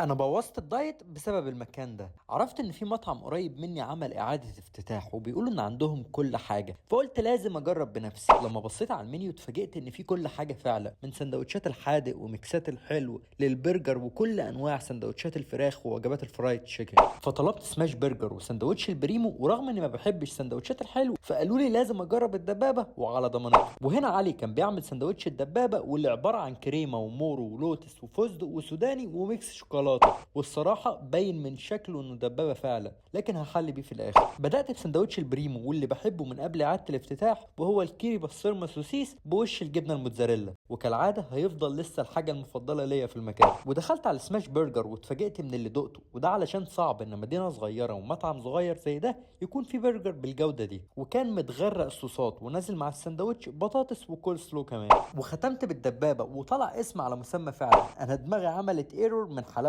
انا بوظت ال diet بسبب المكان ده. عرفت ان في مطعم قريب مني عمل اعادة افتتاح وبيقولوا ان عندهم كل حاجة، فقلت لازم اجرب بنفسي. لما بصيت على المنيو اتفاجئت ان في كل حاجة فعلا، من سندوتشات الحادق وميكسات الحلو للبرجر وكل انواع سندوتشات الفراخ ووجبات ال fried chicken. فطلبت smash burger وسندوتش البريمو، ورغم اني ما بحبش سندوتشات الحلو فقالوا لي لازم اجرب الدبابة وعلى ضمانته. وهنا علي كان بيعمل سندوتش الدبابة واللي عبارة عن كريمة ومورو ولوتس وفستق وسوداني و mix شوكولاتة، والصراحة باين من شكله انه دبابة فعلا، لكن هحل بيه في الاخر. بدات بسندوتش البريمو واللي بحبه من قبل اعاده الافتتاح، وهو الكيري بسطرمه سوسيس بوش الجبنة الموتزاريلا، وكالعادة هيفضل لسه الحاجة المفضلة ليا في المكان. ودخلت على ال smash burger واتفاجئت من اللي دقته، وده علشان صعب ان مدينة صغيرة ومطعم صغير زي ده يكون فيه برجر بالجودة دي، وكان متغرق صوصات ونازل مع السندوتش بطاطس وكول سلو كمان. وختمت بالدبابه وطلع اسم على مسمى فعلا، انا دماغي عملت error من حلاوته.